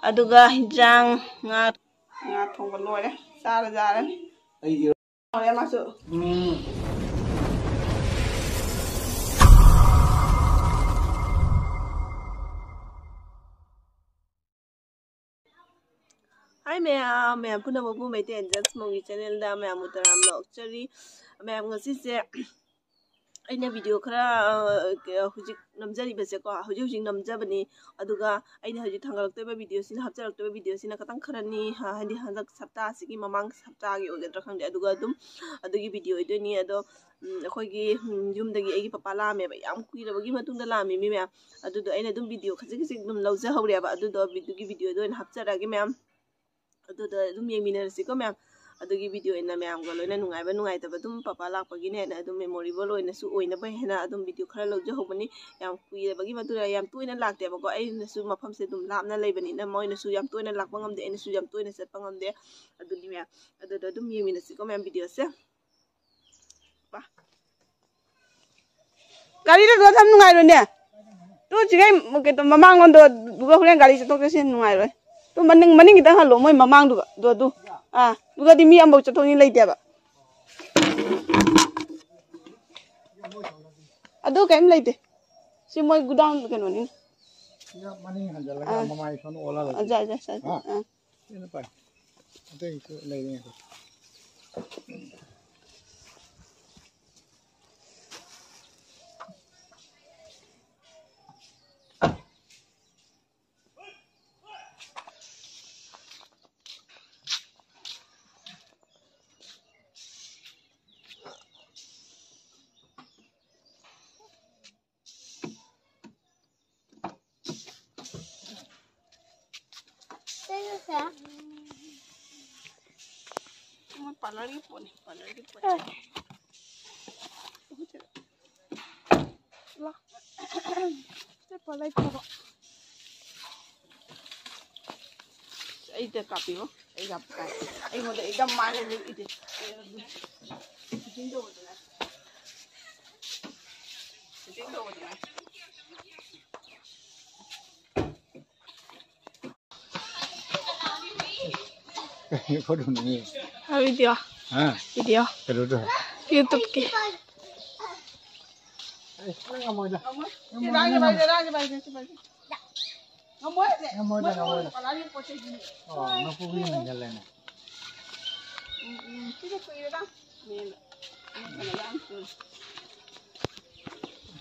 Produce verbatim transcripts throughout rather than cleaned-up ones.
ꯑꯗꯨꯒ ꯍꯤꯟꯖꯥꯡ ꯉꯥ, ꯉꯥ ꯊꯣꯡꯕ ꯂꯣꯏꯔꯦ, ꯆꯥꯔ ꯆꯥꯔꯅꯤ꯫ ꯑꯩꯗꯤ ꯂꯣꯏꯔꯦ ꯃꯥꯁꯨ꯫ ꯎꯝ꯫ ꯍꯥꯏ ꯃꯌꯥꯝ, ꯃꯌꯥꯝ ꯄꯨꯝꯅꯃꯛꯄꯨ ꯃꯩꯇꯩ ꯑꯦꯟꯖꯦꯜꯁ ꯃꯣꯝꯒꯤ ꯆꯦꯅꯦꯜꯗ ꯃꯌꯥꯝꯕꯨ ꯇꯔꯥꯝꯅ ꯑꯣꯛꯆꯔꯤ꯫ ꯃꯌꯥꯝ ꯉꯁꯤꯁꯦ ꯑꯩꯅ ꯚꯤꯗꯤꯑꯣ ꯈꯔ, ꯑ, ꯍꯧꯖꯤꯛ ꯅꯝꯖꯔꯤꯕꯁꯦꯀꯣ, ꯍꯧꯖꯤꯛ ꯍꯧꯖꯤꯛ ꯅꯝꯖꯕꯅꯤ꯫ ꯑꯗꯨꯒ ꯑꯩꯅ ꯍꯧꯖꯤꯛ ꯊꯥꯡꯒꯠꯂꯛꯇꯣꯏꯕ ꯚꯤꯗꯤꯑꯣꯁꯤꯅ, ꯍꯥꯞꯆꯔꯛꯇꯣꯏꯕ ꯚꯤꯗꯤꯑꯣꯁꯤꯅ ꯈꯇꯪ ꯈꯔꯅꯤ, ꯍꯥ, ꯍꯥꯏꯗꯤ ꯍꯟꯗꯛ ꯍꯞꯇꯥꯁꯤꯒꯤ ꯃꯃꯥꯡ ꯍꯞꯇꯥꯒꯤ ꯑꯣꯏꯒꯗ꯭ꯔꯥ ꯈꯪꯗꯦ꯫ ꯑꯗꯨꯒ ꯑꯗꯨꯝ ꯑꯗꯨꯒꯤ ꯚꯤꯗꯤꯑꯣ ꯑꯣꯏꯗꯣꯏꯅꯤ꯫ ꯑꯗꯣ, ꯎꯝ, ꯑꯩꯈꯣꯏꯒꯤ, ꯎꯝ, ꯌꯨꯝꯗꯒꯤ ꯑꯩꯒꯤ ꯄꯄꯥ ꯂꯥꯛꯑꯝꯃꯦꯕ, ꯌꯥꯝ ꯀꯨꯏꯔꯕꯒꯤ ꯃꯇꯨꯡꯗ ꯂꯥꯛꯑꯝꯃꯤ ꯃꯤ ꯃꯌꯥꯝ꯫ ꯑꯗꯨꯗꯣ ꯑꯩꯅ ꯑꯗꯨꯝ ꯚꯤꯗꯤꯑꯣ ꯈꯖꯤꯛ ꯈꯖꯤꯛ ꯑꯗꯨꯝ ꯂꯧꯖꯍꯧꯔꯦꯕ꯫ ꯑꯗꯨꯗꯣ ꯑꯗꯨꯒꯤ ꯚꯤꯗꯤꯑꯣꯗꯣ ꯑꯣꯏꯅ ꯍꯥꯞꯆꯔꯛꯑꯒꯦ ꯃꯌꯥꯝ꯫ ꯑꯗꯨꯗ ꯑꯗꯨꯝ ꯌꯦꯡꯃꯤꯟꯅꯔꯁꯤꯀꯣ ꯃꯌꯥꯝ꯫ ꯑꯗꯨꯒꯤ ꯚꯤꯗꯤꯑꯣ ꯑꯣꯏꯅ ꯃꯌꯥꯝꯒ ꯂꯣꯏꯅ ꯅꯨꯡꯉꯥꯏꯕ ꯅꯨꯡꯉꯥꯏꯇꯕ ꯑꯗꯨꯝ ꯄꯄꯥ ꯂꯥꯛꯄꯒꯤꯅꯦꯅ ꯑꯗꯨꯝ ꯃꯦꯃꯣꯔꯦꯕꯜ ꯑꯣꯏꯅꯁꯨ ꯑꯣꯏꯅꯕ ꯍꯥꯏꯅ ꯑꯗꯨꯝ ꯚꯤꯗꯤꯑꯣ ꯈꯔ ꯂꯧꯖꯍꯧꯕꯅꯤ꯫ ꯌꯥꯝ ꯀꯨꯏꯔꯕꯒꯤ ꯃꯇꯨꯡꯗ, ꯌꯥꯝ ꯇꯣꯏꯅ ꯂꯥꯛꯇꯦꯕꯀꯣ, ꯑꯩꯅꯁꯨ ꯃꯐꯝꯁꯦ ꯑꯗꯨꯝ ꯂꯥꯞꯅ ꯂꯩꯕꯅꯤꯅ ꯃꯣꯏꯅꯁꯨ ꯌꯥꯝ ꯇꯣꯏꯅ ꯂꯥꯛꯄ ꯉꯝꯗꯦ, ꯑꯩꯅꯁꯨ ꯌꯥꯝ ꯇꯣꯏꯅ ꯆꯠꯄ ꯉꯝꯗꯦ꯫ ꯑꯗꯨꯅꯤ ꯃꯌꯥꯝ, ꯑꯗꯨꯗ ꯑꯗꯨꯝ ꯌꯦꯡꯃꯤꯟꯅꯁꯤꯀꯣ ꯃꯌꯥꯝ ꯚꯤꯗꯤꯑꯣꯁꯦ꯫ ꯒꯥꯔꯤꯗꯨꯗ ꯊꯝ ꯅꯨꯡꯉꯥꯏꯔꯣꯏꯅꯦ꯫ ꯇꯨ ꯁꯤꯒꯩ ꯀꯩꯅꯣ ꯃꯃꯥꯡꯂꯣꯝꯗꯣ ꯑꯗꯨꯒ ꯍꯣꯔꯦꯟ ꯒꯥꯔꯤ ꯆꯠꯊꯣꯛ ꯆꯠꯁꯤꯟ ꯅꯨꯡꯉꯥꯏꯔꯣꯏ꯫ ꯇꯨ ꯃꯅꯤꯡ, ꯃꯅꯤꯡ ꯈꯤꯇꯪ ꯍꯜꯂꯣ, ꯃꯣꯏ ꯃꯃꯥꯡꯗꯨꯒ꯫ ꯑꯗꯨ, ꯑꯗꯨ꯫ ꯑꯥ, ꯑꯗꯨꯒꯗꯤ ꯃꯤ ꯑꯃꯐꯥꯎ ꯆꯠꯊꯣꯛꯅꯤꯡ ꯂꯩꯇꯦꯕ꯫ ꯑꯗꯨ ꯀꯩꯝ ꯂꯩꯇꯦ꯫ ꯁꯤ ꯃꯣꯏ ꯒꯨꯗꯥꯎꯟ ꯀꯩꯅꯣꯅꯤ꯫ ꯁꯤꯗ ꯃꯅꯤꯡ ꯍꯟꯖꯤꯜꯂꯒ ꯑꯥ꯫ ꯃꯃꯥꯏ ꯁꯣꯝꯗ ꯑꯣꯜꯍꯜꯂꯁꯤ꯫ ꯑꯖꯥ, ꯑꯖꯥ, ꯑꯖꯥ꯫ ꯍꯥ? ꯑꯥ꯫ ꯁꯤꯅ ꯐꯩ꯫ ꯑꯇꯩꯁꯨ ꯂꯩꯔꯤ ꯉꯥꯏꯈꯣ꯫ ꯁꯤꯁꯦ? ꯃꯣꯏ ꯄꯥꯔꯂꯔꯒꯤ ꯄꯣꯠꯅꯤ, ꯄꯥꯔꯂꯔꯒꯤ ꯄꯣꯠ꯫ ꯑꯦ꯫ ꯂꯥ꯫ ꯁꯤ ꯄꯥꯔꯂꯔ ꯊꯕꯛ꯫ ꯑꯩꯗ ꯀꯥꯞꯄꯤꯌꯣ꯫ ꯑꯩ ꯌꯥꯝ ꯀꯥꯏ꯫ ꯑꯩꯉꯣꯟꯗ ꯑꯩ ꯌꯥꯝ ꯃꯥꯏ ꯂꯩ ꯏꯗꯤ꯫ ꯐꯤꯠꯇꯤꯡ ꯇꯧꯕꯗꯨꯅꯦ꯫ ꯐꯤꯠꯇꯤꯡ ꯇꯧꯕꯗꯨꯅꯦ꯫ ꯐꯣꯇꯣ ꯅꯝꯃꯤ꯫ ꯚꯤꯗꯤꯑꯣ꯫ ꯍꯥ? ꯚꯤꯗꯤꯑꯣ꯫ ꯀꯩꯅꯣꯗꯣ꯫ YouTubeꯀꯤ꯫ ꯑꯦ, ꯅꯪ ꯉꯝꯃꯣꯏꯗ꯫ ꯉꯝꯃꯣꯏꯗ, ꯉꯝꯃꯣꯏꯗ꯫ ꯑꯣ, ꯅꯀꯣꯛ ꯌꯦꯡ ꯍꯦꯟꯖꯜꯂꯦꯅꯦ꯫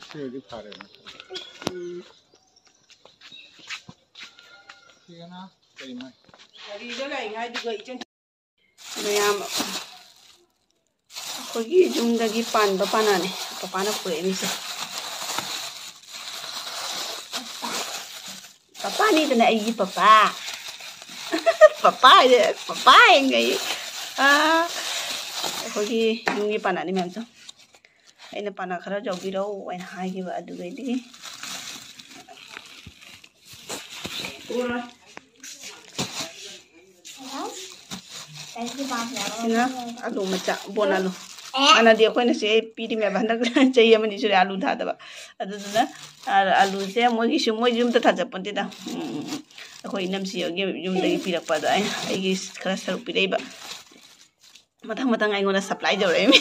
ꯁꯤ ꯑꯣꯏꯗꯤ ꯐꯔꯦꯅꯦ꯫ ꯁꯤꯒꯅ ꯀꯔꯤ ꯃꯥꯏ? ꯒꯥꯔꯤꯗ ꯂꯩꯉꯥꯏꯗꯨꯒ ꯏꯆꯟ ꯃꯌꯥꯝ ꯑꯩꯈꯣꯏꯒꯤ ꯌꯨꯝꯗꯒꯤ ꯄꯥꯟꯕ ꯄꯥꯅꯥꯅꯦ ꯄꯄꯥꯅ ꯄꯨꯔꯛꯏꯅꯤꯁꯦ꯫ ꯄꯄꯥꯅꯤꯗꯅ ꯑꯩꯒꯤ ꯄꯄꯥ꯫ ꯄꯄꯥ ꯍꯥꯏꯁꯦ ꯄꯄꯥ ꯍꯥꯏꯉꯩ꯫ ꯑꯥ, ꯑꯩꯈꯣꯏꯒꯤ ꯌꯨꯝꯒꯤ ꯄꯥꯅꯥꯅꯤ ꯃꯌꯥꯝꯁꯨ꯫ ꯑꯩꯅ ꯄꯥꯅꯥ ꯈꯔ ꯌꯥꯎꯕꯤꯔꯛꯎ ꯍꯥꯏꯅ ꯍꯥꯏꯈꯤꯕ ꯑꯗꯨꯒꯩꯗꯤ꯫ ꯁꯤꯅ ꯑꯂꯨ ꯃꯆꯥ, ꯕꯣꯟ ꯑꯂꯨ꯫ ꯍꯥꯟꯅꯗꯤ ꯑꯩꯈꯣꯏꯅ ꯁꯤ ꯄꯤꯔꯤꯃꯦꯕ, ꯍꯟꯗꯛ ꯆꯍꯤ ꯑꯃꯅꯤ ꯁꯨꯔꯦ ꯑꯂꯨ ꯊꯥꯗꯕ꯫ ꯑꯗꯨꯗꯨꯅ ꯑ-, ꯑꯂꯨꯁꯦ ꯃꯣꯏꯒꯤꯁꯨ, ꯃꯣꯏ ꯌꯨꯝꯗ ꯊꯥꯖꯄꯣꯟꯇꯦꯗ꯫ ꯎꯝ, ꯎꯝ, ꯎꯝ꯫ ꯑꯩꯈꯣꯏ ꯏꯅꯝꯁꯤ ꯍꯣꯏꯒꯤ ꯌꯨꯝꯗꯒꯤ ꯄꯤꯔꯛꯄ ꯑꯗꯣ ꯑꯩꯅ ꯑꯩꯒꯤ ꯈꯔ ꯁꯔꯨꯛ ꯄꯤꯔꯛꯏꯕ꯫ ꯃꯊꯪ ꯃꯊꯪ ꯑꯩꯉꯣꯟꯗ supply ꯇꯧꯔꯛꯏꯃꯤ꯫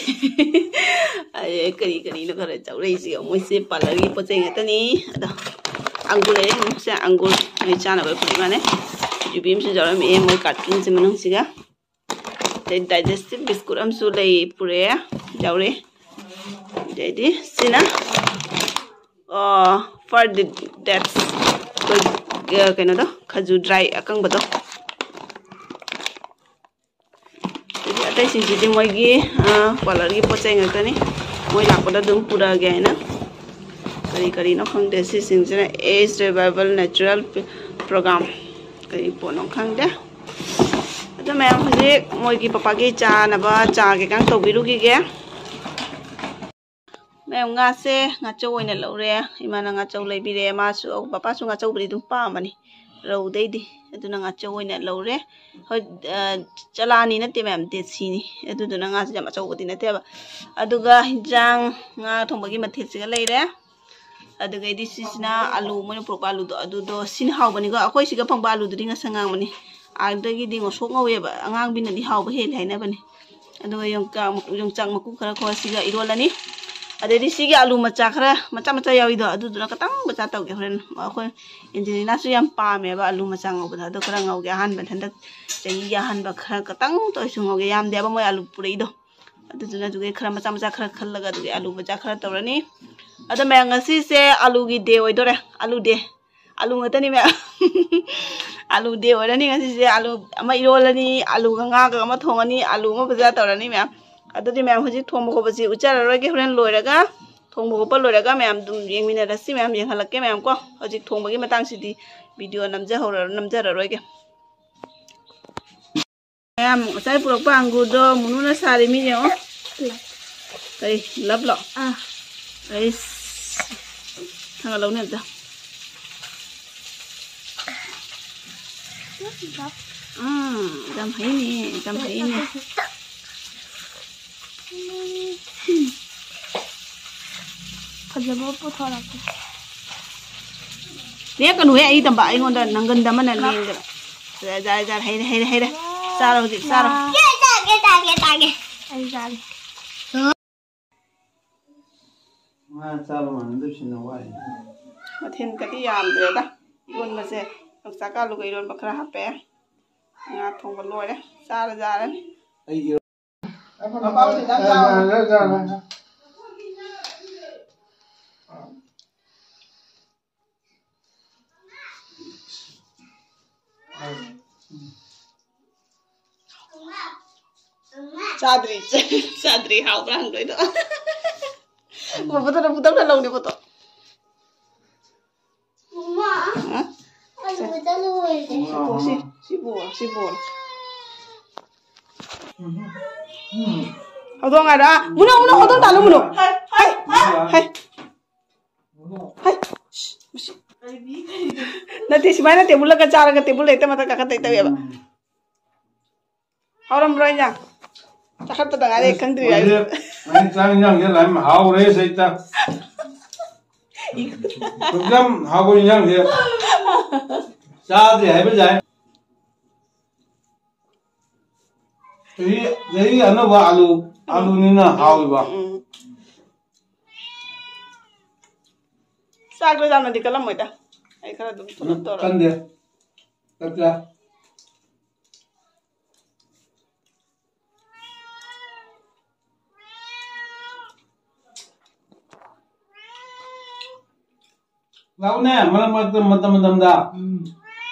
ꯑꯩ ꯀꯔꯤ ꯀꯔꯤꯅꯣ ꯈꯔ ꯆꯥꯎꯔꯛꯏꯁꯤꯒ꯫ ꯃꯣꯏꯁꯦ parlourꯒꯤ ꯄꯣꯠ ꯆꯩ ꯉꯥꯛꯇꯅꯤ꯫ ꯑꯗꯣ ꯑꯪꯒꯨꯔ ꯂꯩꯔꯦ, ꯃꯣꯏꯁꯦ ꯑꯪꯒꯨꯔ ꯃꯣꯏ ꯆꯥꯅꯕ ꯄꯨꯔꯛꯏ ꯃꯥꯅꯦ꯫ ꯌꯨꯕꯤ ꯑꯃꯁꯨ ꯌꯥꯎꯔꯝꯃꯦ ꯃꯣꯏ cartonꯁꯦ ꯃꯅꯨꯡꯁꯤꯒ꯫ ꯑꯗꯩ digestive biscuit ꯑꯃꯁꯨ ꯂꯩ ꯄꯨꯔꯛꯑꯦ, ꯌꯥꯎꯔꯛꯑꯦ꯫ ꯑꯗꯩꯗꯤ ꯁꯤꯅ, ꯑ, for the dates꯫ ꯑꯩꯈꯣꯏ, ꯑ, ꯀꯩꯅꯣꯗꯣ, ꯈꯖꯨ dry ꯑꯀꯪꯕꯗꯣ꯫ ꯑꯗꯒꯤ ꯑꯇꯩꯁꯤꯡꯁꯤꯗꯤ ꯃꯣꯏꯒꯤ, ꯑ, parlourꯒꯤ ꯄꯣꯠ ꯆꯩ ꯉꯥꯛꯇꯅꯤ꯫ ꯃꯣꯏ ꯂꯥꯛꯄꯗ ꯑꯗꯨꯝ ꯄꯨꯔꯛꯑꯒꯦ ꯍꯥꯏꯅ꯫ ꯀꯔꯤ ꯀꯔꯤꯅꯣ ꯈꯪꯗꯦ ꯁꯤꯁꯤꯡꯁꯤꯅ꯫ Age Revival Natural Program꯫ ꯀꯔꯤ ꯄꯣꯠꯅꯣ ꯈꯪꯗꯦ꯫ ꯑꯗꯣ ꯃꯌꯥꯝ ꯍꯧꯖꯤꯛ ꯃꯣꯏꯒꯤ ꯄꯄꯥꯒꯤ ꯆꯥꯅꯕ ꯆꯥ ꯀꯩꯀꯥ ꯇꯧꯕꯤꯔꯨꯈꯤꯒꯦ꯫ ꯃꯌꯥꯝ ꯉꯥꯁꯦ ꯉꯥꯆꯧ ꯑꯣꯏꯅ ꯂꯧꯔꯦ꯫ ꯏꯃꯥꯅ ꯉꯥꯆꯧ ꯂꯩꯕꯤꯔꯦ꯫ ꯃꯥꯁꯨ, ꯄꯄꯥꯁꯨ ꯉꯥꯆꯧꯕꯗꯤ ꯑꯗꯨꯝ ꯄꯥꯝꯕꯅꯤ ꯔꯧꯗꯩꯗꯤ꯫ ꯑꯗꯨꯅ ꯉꯥꯆꯧ ꯑꯣꯏꯅ ꯂꯧꯔꯦ꯫ ꯍꯣꯏ, ꯑ, ꯆꯂꯥꯅꯤ ꯅꯠꯇꯦ ꯃꯌꯥꯝ, ꯗꯦꯁꯤꯅꯤ꯫ ꯑꯗꯨꯗꯨꯅ ꯉꯥꯁꯦ ꯌꯥꯝ ꯑꯆꯧꯕꯗꯤ ꯅꯠꯇꯦꯕ꯫ ꯑꯗꯨꯒ ꯍꯤꯟꯖꯥꯡ, ꯉꯥ ꯊꯣꯡꯕꯒꯤ ꯃꯊꯦꯜꯁꯤꯒ ꯂꯩꯔꯦ꯫ ꯑꯗꯨꯒꯩꯗꯤ ꯁꯤꯁꯤꯅ ꯑꯂꯨ, ꯃꯣꯏꯅ ꯄꯨꯔꯛꯄ ꯑꯂꯨꯗꯣ, ꯑꯗꯨꯗꯣ ꯁꯤꯅ ꯍꯥꯎꯕꯅꯤꯀꯣ꯫ ꯑꯩꯈꯣꯏ ꯁꯤꯒ ꯐꯪꯕ ꯑꯂꯨꯗꯨꯗꯤ ꯉꯁꯪ ꯉꯥꯡꯕꯅꯤ꯫ ꯑꯥꯗꯒꯤꯗꯤ ꯉꯧꯁꯣꯛ ꯉꯧꯋꯦꯕ, ꯑꯉꯥꯡꯕꯤꯅꯗꯤ ꯍꯥꯎꯕ ꯍꯦꯜꯂꯦ ꯍꯥꯏꯅꯕꯅꯦ꯫ ꯑꯗꯨꯒ ꯌꯣꯡꯆꯥꯛ ꯃꯀꯨ, ꯌꯣꯡꯆꯥꯛ ꯃꯀꯨ ꯈꯔ ꯈꯣꯛꯑ ꯁꯤꯒ ꯏꯔꯣꯜꯂꯅꯤ꯫ ꯑꯗꯩꯗꯤ ꯁꯤꯒꯤ ꯑꯥꯂꯨ ꯃꯆꯥ ꯈꯔ, ꯃꯆꯥ ꯃꯆꯥ ꯌꯥꯎꯏꯗꯣ, ꯑꯗꯨꯗꯨꯅ ꯈꯇꯪ ꯃꯆꯥ ꯇꯧꯒꯦ ꯍꯣꯔꯦꯟ꯫ ꯑꯩꯈꯣꯏ ꯑꯦꯟꯖꯦꯂꯤꯅꯥꯁꯨ ꯌꯥꯝ ꯄꯥꯝꯃꯦꯕ ꯑꯥꯂꯨ ꯃꯆꯥ ꯉꯧꯕꯗꯣ꯫ ꯑꯗꯣ ꯈꯔ ꯉꯧꯒꯦ, ꯑꯍꯥꯟꯕ, ꯍꯟꯗꯛ ꯆꯍꯤꯒꯤ ꯑꯍꯥꯟꯕ ꯈꯔ ꯈꯇꯪꯇ ꯑꯣꯏꯁꯨ ꯉꯧꯒꯦ꯫ ꯌꯥꯝꯗꯦꯕ ꯃꯣꯏ ꯑꯥꯂꯨ ꯄꯨꯔꯛꯏꯗꯣ꯫ ꯑꯗꯨꯗꯨꯅ ꯑꯗꯨꯒꯤ ꯈꯔ ꯃꯆꯥ ꯃꯆꯥ ꯈꯔ ꯈꯜꯂꯒ ꯑꯗꯨꯒꯤ ꯑꯥꯂꯨ ꯃꯆꯥ ꯈꯔ ꯇꯧꯔꯅꯤ꯫ ꯑꯗꯣ ꯃꯌꯥꯝ, ꯉꯁꯤꯁꯦ ꯑꯥꯂꯨꯒꯤ ꯗꯦ ꯑꯣꯏꯗꯣꯔꯦ꯫ ꯑꯥꯂꯨ ꯗꯦ꯫ ꯑꯥꯂꯨ ꯉꯥꯛꯇꯅꯤ ꯃꯌꯥꯝ꯫ ꯑꯥꯂꯨ ꯗꯦ ꯑꯣꯏꯔꯅꯤ ꯉꯁꯤꯁꯦ꯫ ꯑꯥꯂꯨ ꯑꯃ ꯏꯔꯣꯜꯂꯅꯤ, ꯑꯥꯂꯨꯒ ꯉꯥꯒ ꯑꯃ ꯊꯣꯡꯉꯅꯤ, ꯑꯥꯂꯨ ꯑꯃ ꯐꯖꯅ ꯇꯧꯔꯅꯤ ꯃꯌꯥꯝ꯫ ꯑꯗꯨꯗꯤ ꯃꯌꯥꯝ, ꯍꯧꯖꯤꯛ ꯊꯣꯡꯕ ꯈꯣꯠꯄꯁꯤ ꯎꯠꯆꯔꯔꯣꯏꯒꯦ꯫ ꯍꯣꯔꯦꯟ ꯂꯣꯏꯔꯒ, ꯊꯣꯡꯕ ꯈꯣꯠꯄ ꯂꯣꯏꯔꯒ ꯃꯌꯥꯝ ꯑꯗꯨꯝ ꯌꯦꯡꯃꯤꯟꯅꯔꯁꯤ ꯃꯌꯥꯝ, ꯌꯦꯡꯍꯜꯂꯛꯀꯦ ꯃꯌꯥꯝ ꯀꯣ꯫ ꯍꯧꯖꯤꯛ ꯊꯣꯡꯕꯒꯤ ꯃꯇꯥꯡꯁꯤꯗꯤ ꯚꯤꯗꯤꯑꯣ ꯅꯝꯖꯍꯧꯔ-, ꯅꯝꯖꯔꯔꯣꯏꯒꯦ꯫ ꯃꯌꯥꯝ, ꯉꯁꯥꯏ ꯄꯨꯔꯛꯄ ꯑꯪꯒꯨꯔꯗꯣ ꯃꯨꯅꯨꯅ ꯁꯥꯔꯤ, ꯃꯤ ꯌꯦꯡꯉꯣ꯫ ꯀꯩ, ꯂꯞꯂꯣ? ꯑꯥ꯫ ꯑꯩꯁ, ꯊꯥꯡꯒꯠꯂꯧꯅꯦ ꯑꯝꯇ꯫ ꯎꯝ, ꯌꯥꯝ ꯍꯩꯅꯦ, ꯌꯥꯝ ꯍꯩꯅꯦ꯫ ꯐꯖꯕ ꯄꯨꯊꯣꯔꯛꯀꯦ꯫ ꯂꯦꯛꯀꯅꯨꯍꯦ, ꯑꯩ ꯇꯝꯕ, ꯑꯩꯉꯣꯟꯗ ꯅꯪꯒꯟꯗ ꯑꯃꯅ ꯂꯦꯡꯗꯅ꯫ ꯌꯥꯔꯦ, ꯌꯥꯔꯦ, ꯌꯥꯔꯦ, ꯍꯩꯔꯦ, ꯍꯩꯔꯦ, ꯍꯩꯔꯦ꯫ ꯆꯥꯔꯣ ꯍꯧꯖꯤꯛ, ꯆꯥꯔꯣ꯫ ꯌꯥ-, ꯆꯥꯒꯦ, ꯆꯥꯒꯦ, ꯆꯥꯒꯦ꯫ ꯑꯩ ꯆꯥꯒꯦ꯫ ꯉꯥ ꯆꯥꯕ ꯃꯥꯟꯅꯗꯕꯁꯤꯅ ꯋꯥꯏ꯫ ꯃꯊꯦꯜꯒꯗꯤ ꯌꯥꯝꯗ꯭ꯔꯦꯗ꯫ ꯏꯔꯣꯟꯕꯁꯦ ꯌꯣꯡꯆꯥꯛꯀ ꯑꯂꯨꯒ ꯏꯔꯣꯟꯕ ꯈꯔ ꯍꯥꯞꯄꯦ꯫ ꯉꯥ ꯊꯣꯡꯕ ꯂꯣꯏꯔꯦ꯫ ꯆꯥꯔ ꯆꯥꯔꯅꯤ꯫ ꯑꯩ ꯏꯔꯣ-, ꯄꯥꯄꯥ ꯍꯧꯖꯤꯛ ꯆꯥꯛ ꯆꯥꯔꯣ꯫ ꯆꯥꯗ꯭ꯔꯤ, ꯆꯥꯗ꯭ꯔꯤ, ꯍꯥꯎꯕ꯭ꯔꯥ ꯍꯪꯗꯣꯏꯗꯣ꯫ ꯎꯕꯗ ꯅꯪ ꯄꯨꯗꯧꯅ ꯂꯧꯅꯦ ꯄꯣꯠꯇꯣ꯫ ꯃꯃꯥ, ꯍꯥ? ꯑꯩ ꯃꯆꯥ ꯂꯣꯏꯔꯦ꯫ ꯁꯤ ꯄꯣ-, ꯁꯤ, ꯁꯤ ꯄꯣ-, ꯁꯤ ꯄꯣ-꯫ ꯍꯧꯗꯣꯡ ꯍꯥꯏꯔꯣ? ꯃꯨꯅꯣ, ꯃꯨꯅꯣ, ꯍꯧꯗꯣꯡ ꯇꯥꯜꯂꯨ, ꯃꯨꯅꯣ꯫ ꯍꯥꯏ, ꯍꯥꯏ, ꯍꯥꯏ꯫ ꯍꯥꯏ꯫ ꯅꯠꯇꯦ, ꯁꯨꯃꯥꯏꯅ ꯇꯦꯕꯜꯗꯒ ꯆꯥꯔꯒ ꯇꯦꯕꯜ ꯍꯦꯛꯇ ꯃꯊꯛ ꯀꯥꯈꯠꯇꯣꯏ ꯇꯧꯋꯦꯕ꯫ ꯍꯥꯎꯔꯝꯕ꯭ꯔꯣ ꯏꯟꯖꯥꯡ? ꯆꯥꯈꯠꯄꯗ ꯉꯥꯏꯔꯦ, ꯑꯁ, ꯈꯪꯗ꯭ꯔꯤ ꯍꯥꯏꯕ꯫ ꯍꯧꯖꯤꯛ ꯑꯩ ꯆꯥꯛ ꯏꯟꯖꯥꯡꯁꯦ ꯂꯥꯏꯝ ꯍꯥꯎꯔꯦ ꯁꯩꯇ꯫ ꯁꯨꯛꯌꯥꯝ ꯍꯥꯎꯕ ꯏꯟꯖꯥꯡꯁꯦ ꯆꯥꯗ꯭ꯔꯤ ꯍꯥꯏꯕ ꯌꯥꯏ꯫ ꯆꯍꯤ ꯆꯍꯤ ꯑꯅꯧꯕ ꯑꯥꯂꯨ, ꯑꯥꯂꯨꯅꯤꯅ ꯍꯥꯎꯋꯤꯕ꯫ ꯎꯝ꯫ ꯆꯥꯛꯇꯣ ꯌꯥꯝꯅꯗꯤ ꯀꯜꯂꯝꯃꯣꯏꯗ꯫ ꯑꯩ ꯈꯔ ꯑꯗꯨꯝ ꯊꯨꯅ ꯇꯧꯔꯒ꯫ ꯀꯟꯗꯦ꯫ ꯆꯞ ꯆꯥ꯫ ꯂꯥꯛꯎꯅꯦ, ꯃꯔꯛ ꯃꯔꯛꯇ, ꯃꯇꯝ ꯃꯇꯝꯗ꯫ ꯎꯝ꯫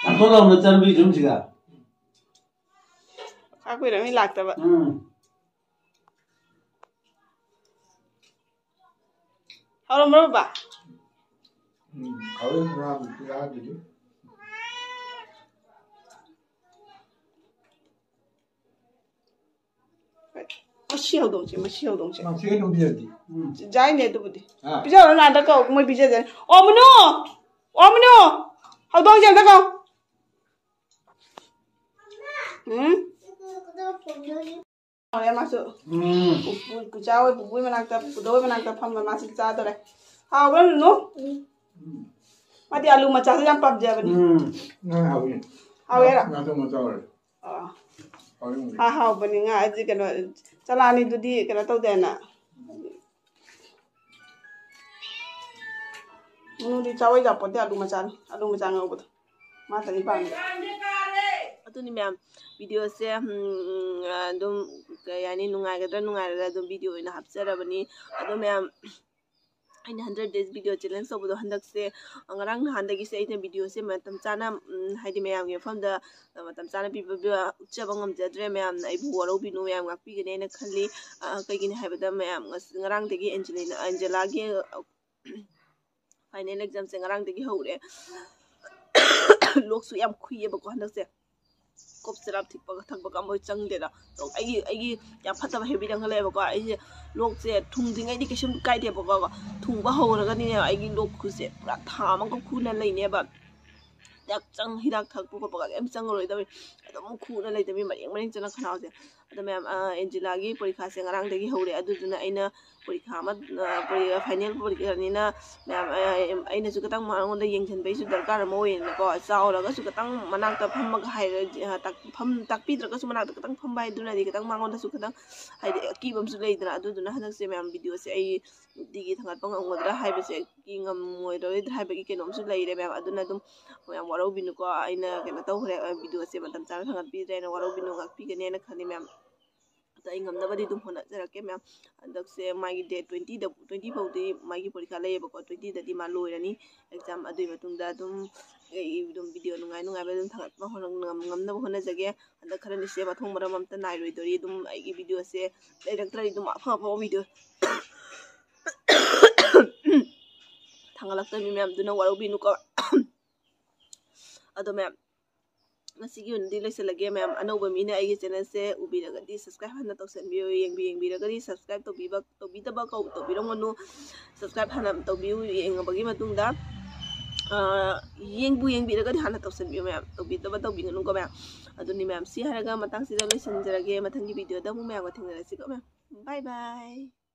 ꯆꯥꯊꯣꯛ ꯂꯥꯎꯅ ꯆꯠꯅꯕꯤ ꯁꯨꯝ ꯁꯤꯗ꯫ ꯈꯔ ꯀꯨꯏꯔꯕꯅꯤ ꯂꯥꯛꯇꯕ꯫ ꯎꯝ꯫ ꯍꯧꯔꯝꯕ꯭ꯔꯣ ꯕꯕꯥ? ꯎꯝ, ꯍꯧꯔꯦ, ꯉꯥꯕꯨꯗꯤ ꯌꯥꯗ꯭ꯔꯤ꯫ ꯃꯁꯤ ꯍꯧꯗꯣꯡꯁꯦ, ꯃꯁꯤ ꯍꯧꯗꯣꯡꯁꯦ꯫ ꯃꯁꯤ ꯀꯩꯅꯣ ꯄꯤꯔꯗꯤ꯫ ꯎꯝ꯫ ꯌꯥꯏꯅꯦ ꯑꯗꯨꯕꯨꯗꯤ꯫ ꯑꯥ꯫ ꯄꯤꯖꯔꯣ ꯅꯥꯗ ꯀꯧ, ꯃꯣꯏ ꯄꯤꯖꯖꯅꯤ꯫ ꯑꯣ ꯃꯅꯨ! ꯑꯣ ꯃꯅꯨ! ꯍꯧꯗꯣꯡꯁꯦ ꯑꯝꯇ ꯀꯧ꯫ ꯎꯝ? ꯍꯧꯔꯦ ꯃꯥꯁꯨ꯫ ꯎꯝ꯫ ꯄꯨꯄꯨ, ꯄꯨꯆꯥ ꯍꯣꯏ ꯄꯨꯄꯨꯒꯤ ꯃꯅꯥꯛꯇ, ꯄꯨꯗꯧ ꯍꯣꯏ ꯃꯅꯥꯛꯇ ꯐꯝꯃ ꯃꯥꯁꯨ ꯆꯥꯗꯣꯔꯦ꯫ ꯍꯥꯎꯕ꯭ꯔꯣ ꯅꯨꯅꯨ? ꯃꯥꯗꯤ ꯑꯂꯨ ꯃꯆꯥꯁꯦ ꯌꯥꯝ ꯄꯥꯝꯖꯕꯅꯤ꯫ ꯎꯝ꯫ ꯉꯥ ꯍꯥꯎꯏ꯫ ꯍꯥꯎꯋꯦꯔ? ꯉꯥ ꯊꯣꯡꯕ ꯆꯥꯎꯔꯦ꯫ ꯑꯥ꯫ ꯍꯥꯎꯏ꯫ ꯍꯥ ꯍꯥꯎꯕꯅꯤ ꯉꯥ ꯑꯩꯗꯤ ꯀꯩꯅꯣ ꯆꯂꯥꯅꯤꯗꯨꯗꯤ ꯀꯩꯅꯣ ꯇꯧꯗꯦꯅ꯫ ꯅꯨꯅꯨꯗꯤ ꯆꯥꯎ ꯌꯥꯄꯣꯠꯇꯦ ꯑꯂꯨ ꯃꯆꯥꯅꯤ꯫ ꯑꯂꯨ ꯃꯆꯥ ꯉꯧꯕꯗꯣ꯫ ꯃꯥ ꯇꯅꯤ ꯄꯥꯝꯃꯤ꯫ ꯑꯗꯨꯅꯤ ꯃꯌꯥꯝ ꯚꯤꯗꯤꯑꯣꯁꯦ ꯑꯗꯨꯝ ꯀꯩ ꯍꯥꯏꯅꯤ ꯅꯨꯡꯉꯥꯏꯒꯗ꯭ꯔꯥ ꯅꯨꯡꯉꯥꯏꯔꯣꯏꯗ꯭ꯔꯥ ꯑꯗꯨꯝ ꯚꯤꯗꯤꯑꯣ ꯑꯣꯏꯅ ꯍꯥꯞꯆꯔꯕꯅꯤ꯫ ꯑꯗꯣ ꯃꯌꯥꯝ ꯑꯩꯅ ꯍꯟꯗ꯭ꯔꯦꯠ ꯗꯦꯖ ꯚꯤꯗꯤꯑꯣ ꯆꯦꯂꯦꯟꯖ ꯇꯧꯕꯗꯣ ꯍꯟꯗꯛꯁꯦ ꯉꯔꯥꯡ ꯅꯍꯥꯟꯗꯒꯤꯁꯦ ꯑꯩꯅ ꯚꯤꯗꯤꯑꯣꯁꯦ ꯃꯇꯝ ꯆꯥꯅ ꯍꯥꯏꯗꯤ ꯃꯌꯥꯝꯒꯤ ꯃꯐꯝꯗ ꯃꯇꯝ ꯆꯥꯅ ꯄꯤꯕ ꯎꯠꯆꯕ ꯉꯝꯖꯗ꯭ꯔꯦ꯫ ꯃꯌꯥꯝꯅ ꯑꯩꯕꯨ ꯋꯥꯔꯧꯕꯤꯅꯨ, ꯃꯌꯥꯝ ꯉꯥꯛꯄꯤꯒꯅꯦꯅ ꯈꯜꯂꯤ꯫ ꯀꯩꯒꯤꯅꯣ ꯍꯥꯏꯕꯗ ꯃꯌꯥꯝ ꯉꯔꯥꯡꯗꯒꯤ ꯑꯦꯟꯖꯦꯂꯤꯅꯥ ꯑꯦꯟꯖꯦꯂꯥꯒꯤ ꯐꯥꯏꯅꯦꯜ ꯑꯦꯛꯖꯥꯝꯁꯦ ꯉꯔꯥꯡꯗꯒꯤ ꯍꯧꯔꯦ꯫ ꯂꯣꯛꯁꯨ ꯌꯥꯝ ꯈꯨꯏꯌꯦꯕꯀꯣ ꯍꯟꯗꯛꯁꯦ꯫ ꯀꯣꯞ ꯆꯔꯥꯞ ꯊꯤꯛꯄꯒ ꯊꯛꯄꯒ ꯑꯃꯣꯏ ꯆꯪꯗꯦꯗ꯫ ꯑꯩꯒꯤ ꯑꯩꯒꯤ ꯌꯥꯝ ꯐꯠꯇꯕ ꯍꯦꯕꯤꯠ ꯑꯃ ꯂꯩꯌꯦꯕꯀꯣ꯫ ꯑꯩꯁꯦ ꯂꯣꯛꯁꯦ ꯊꯨꯡꯗ꯭ꯔꯤꯉꯩꯗꯤ ꯀꯩꯁꯨꯝ ꯀꯥꯏꯗꯦꯕꯀꯣ꯫ ꯊꯨꯡꯕ ꯍꯧꯔꯒꯅꯤꯅꯦ ꯑꯩꯒꯤ ꯂꯣꯛ ꯈꯨꯁꯦ ꯄꯨꯔꯥ ꯊꯥ ꯑꯃꯒ ꯈꯨꯅ ꯂꯩꯅꯦꯕ꯫ ꯍꯤꯗꯥꯛ ꯆꯪ ꯍꯤꯗꯥꯛ ꯊꯛꯄ ꯈꯣꯠꯄꯒ ꯀꯩꯝ ꯆꯪꯉꯔꯣꯏꯗꯕꯅꯤ꯫ ꯑꯗꯨꯝ ꯈꯨꯅ ꯂꯩꯇꯕꯅꯤ ꯃꯔꯦꯡ ꯃꯔꯦꯡ ꯆꯠꯅ ꯈꯅꯥꯎꯁꯦ꯫ ꯑꯗꯣ ꯃꯌꯥꯝ, ꯑꯦꯟꯖꯤꯂꯥꯒꯤ ꯄꯔꯤꯈꯥꯁꯦ ꯉꯔꯥꯡꯗꯒꯤ ꯍꯧꯔꯦ꯫ ꯑꯗꯨꯗꯨꯅ ꯑꯩꯅ ꯄꯔꯤꯈꯥ ꯑꯃ, ꯐꯥꯏꯅꯦꯜ ꯄꯔꯤꯈꯥꯅꯤꯅ ꯃꯌꯥꯝ, ꯑꯩꯅꯁꯨ ꯈꯤꯇꯪ ꯃꯉꯣꯟꯗ ꯌꯦꯡꯁꯤꯟꯕꯒꯤꯁꯨ ꯗꯔꯀꯥꯔ ꯑꯃ ꯑꯣꯏꯌꯦꯅꯀꯣ꯫ ꯆꯥꯎꯔꯒꯁꯨ ꯈꯤꯇꯪ ꯃꯅꯥꯛꯇ ꯐꯝꯃꯒ ꯍꯥꯏꯔ ꯐꯝ ꯇꯥꯛꯄꯤꯗ꯭ꯔꯒꯁꯨ ꯃꯅꯥꯛꯇ ꯈꯤꯇꯪ ꯐꯝꯕ ꯍꯥꯏꯗꯨꯅꯗꯤ ꯈꯤꯇꯪ ꯃꯉꯣꯟꯗꯁꯨ ꯈꯤꯇꯪ ꯍꯥꯏꯗꯤ ꯑꯀꯤꯕ ꯑꯃꯁꯨ ꯂꯩꯗꯅ꯫ ꯑꯗꯨꯗꯨꯅ ꯍꯟꯗꯛꯁꯦ ꯃꯌꯥꯝ ꯚꯤꯗꯤꯑꯣꯁꯦ ꯑꯩ ꯅꯨꯡꯇꯤꯒꯤ ꯊꯥꯡꯒꯠꯄ ꯉꯝꯒꯗ꯭ꯔꯥ ꯍꯥꯏꯕꯁꯦ ꯉꯝꯃꯣꯏꯗꯣꯏꯗ꯭ꯔꯥ ꯍꯥꯏꯕꯒꯤ ꯀꯩꯅꯣꯝꯁꯨ ꯂꯩꯔꯦ ꯃꯌꯥꯝ꯫ ꯑꯗꯨꯅ ꯑꯗꯨꯝ ꯃꯌꯥꯝ ꯋꯥꯔꯧꯕꯤꯅꯨꯀꯣ꯫ ꯑꯩꯅ ꯀꯩꯅꯣ ꯇꯧꯈ꯭ꯔꯦ, ꯚꯤꯗꯤꯑꯣꯁꯦ ꯃꯇꯝ ꯆꯥꯅ ꯊꯥꯡꯒꯠꯄꯤꯗ꯭ꯔꯦꯅ ꯋꯥꯔꯧꯕꯤꯅꯨ, ꯉꯥꯛꯄꯤꯒꯅꯦꯅ ꯈꯜꯂꯤ ꯃꯌꯥꯝ꯫ ꯑꯗꯣ ꯑꯩ ꯉꯝꯅꯕꯗꯤ ꯑꯗꯨꯝ ꯍꯣꯠꯅꯖꯔꯛꯀꯦ ꯃꯌꯥꯝ꯫ ꯍꯟꯗꯛꯁꯦ ꯃꯥꯒꯤ ꯗꯦꯠ ꯇ꯭ꯋꯦꯟꯇꯤꯗ, ꯇ꯭ꯋꯦꯟꯇꯤ ꯐꯥꯎꯗꯤ ꯃꯥꯒꯤ ꯄꯔꯤꯈꯥ ꯂꯩꯌꯦꯕꯀꯣ꯫ ꯇ꯭ꯋꯦꯟꯇꯤꯗꯗꯤ ꯃꯥ ꯂꯣꯏꯔꯅꯤ ꯑꯦꯛꯖꯥꯝ꯫ ꯑꯗꯨꯒꯤ ꯃꯇꯨꯡꯗ ꯑꯗꯨꯝ ꯑꯩ ꯑꯗꯨꯝ ꯚꯤꯗꯤꯑꯣ ꯅꯨꯡꯉꯥꯏ ꯅꯨꯡꯉꯥꯏꯕ ꯑꯗꯨꯝ ꯊꯥꯒꯠꯄ ꯍꯣꯠꯅ-, ꯉꯝ-, ꯉꯝꯅꯕ ꯍꯣꯠꯅꯖꯒꯦ꯫ ꯍꯟꯗꯛ ꯈꯔꯅꯤꯁꯦ ꯃꯊꯣꯡ ꯃꯔꯝ ꯑꯝꯇ ꯅꯥꯏꯔꯣꯏꯗꯣꯔꯤ꯫ ꯑꯗꯨꯝ ꯑꯩꯒꯤ ꯚꯤꯗꯤꯑꯣꯁꯦ ꯂꯩꯔꯛꯇ꯭ꯔꯗꯤ ꯑꯗꯨꯝ ꯑꯐ ꯑꯐꯕ ꯚꯤꯗꯤꯑꯣ ꯊꯥꯡꯒꯠꯂꯛꯇꯣꯏꯅꯤ ꯃꯌꯥꯝ, ꯑꯗꯨꯅ ꯋꯥꯔꯧꯕꯤꯅꯨꯀꯣ꯫ ꯑꯗꯣ ꯃꯌꯥꯝ, ꯉꯁꯤꯒꯤ ꯑꯣꯏꯅꯗꯤ ꯂꯣꯏꯁꯤꯜꯂꯒꯦ ꯃꯌꯥꯝ꯫ ꯑꯅꯧꯕ ꯃꯤꯅ ꯑꯩꯒꯤ ꯆꯦꯅꯦꯜꯁꯦ ꯎꯕꯤꯔꯒꯗꯤ ꯁꯕꯁꯀ꯭ꯔꯥꯏꯕ ꯍꯥꯟꯅ ꯇꯧꯁꯟꯕꯤꯌꯨ꯫ ꯌꯦꯡꯕꯤ-, ꯌꯦꯡꯕꯤꯔꯒꯗꯤ ꯁꯕꯁꯀ꯭ꯔꯥꯏꯕ ꯇꯧꯕꯤꯕ, ꯇꯧꯕꯤꯗꯕ ꯀꯧ-, ꯇꯧꯕꯤꯔꯝꯒꯅꯨ꯫ ꯁꯕꯁꯀ꯭ꯔꯥꯏꯕ ꯍꯥꯟꯅ ꯇꯧꯕꯤꯌꯨ꯫ ꯌꯦꯡꯉꯕꯒꯤ ꯃꯇꯨꯡꯗ, ꯑ, ꯌꯦꯡꯕꯨ ꯌꯦꯡꯕꯤꯔꯒꯗꯤ ꯍꯥꯟꯅ ꯇꯧꯁꯟꯕꯤꯌꯨ ꯃꯌꯥꯝ꯫ ꯇꯧꯕꯤꯗꯕ ꯇꯧꯕꯤꯒꯅꯨꯀꯣ ꯃꯌꯥꯝ꯫ ꯑꯗꯨꯅꯤ ꯃꯌꯥꯝ, ꯁꯤ ꯍꯥꯏꯔꯒ ꯃꯇꯥꯡꯁꯤꯗ ꯂꯣꯏꯁꯤꯟꯖꯔꯒꯦ꯫ ꯃꯊꯪꯒꯤ ꯚꯤꯗꯤꯑꯣꯗ ꯑꯃꯨꯛ ꯃꯌꯥꯝꯒ ꯊꯦꯡꯅꯔꯁꯤꯀꯣ ꯃꯌꯥꯝ꯫ ꯕꯥꯏ ꯕꯥꯏ꯫